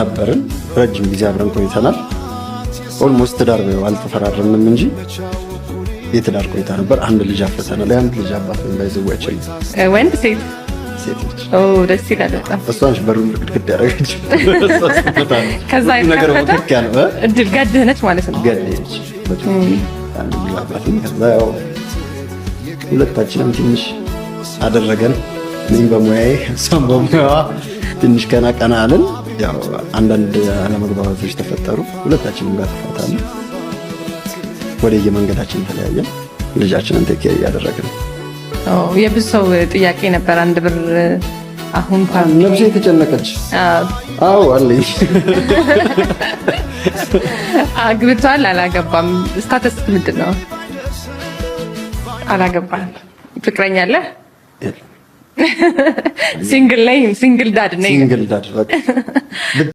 ነበርን። ረጅም ጊዜ አብረን ቆይተናል። Almost ትዳር አልተፈራረምንም እንጂ የትዳር ቆይታ ነበር። አንድ ልጅ አፍርተናል። የአንድ ልጅ አባት ነኝ። ባይዘዋችን። ወንድ ሴት? ሴት ልጅ። ደስ ይላል በጣም። እሷ ነች በሩን ግድግድ ያደረገች። ከዛ ነገር የተከፈተ ያለው እድል ገድህ ነች ማለት ነው። ገዴ ነች። አንድ ልጅ አባት ነኝ። ከዛ ያው ሁለታችንም ትንሽ አደረገን። እኔም በሙያዬ እሷም በሙያዋ ትንሽ ቀና ቀና አልን። ያው አንዳንድ አለመግባባቶች ተፈጠሩ። ሁለታችንም ጋር ተፋታን። ወደ የመንገዳችን ተለያየን። ልጃችንን take care እያደረግን። የብዙ ሰው ጥያቄ ነበር። አንድ ብር አሁን ነፍሴ የተጨነቀች። አዎ አለኝ። አግብቷል አላገባም? Status ምንድን ነው? አላገባም። ፍቅረኛ አለ? Single ላይ single dad ነኝ። Single dad በቃ።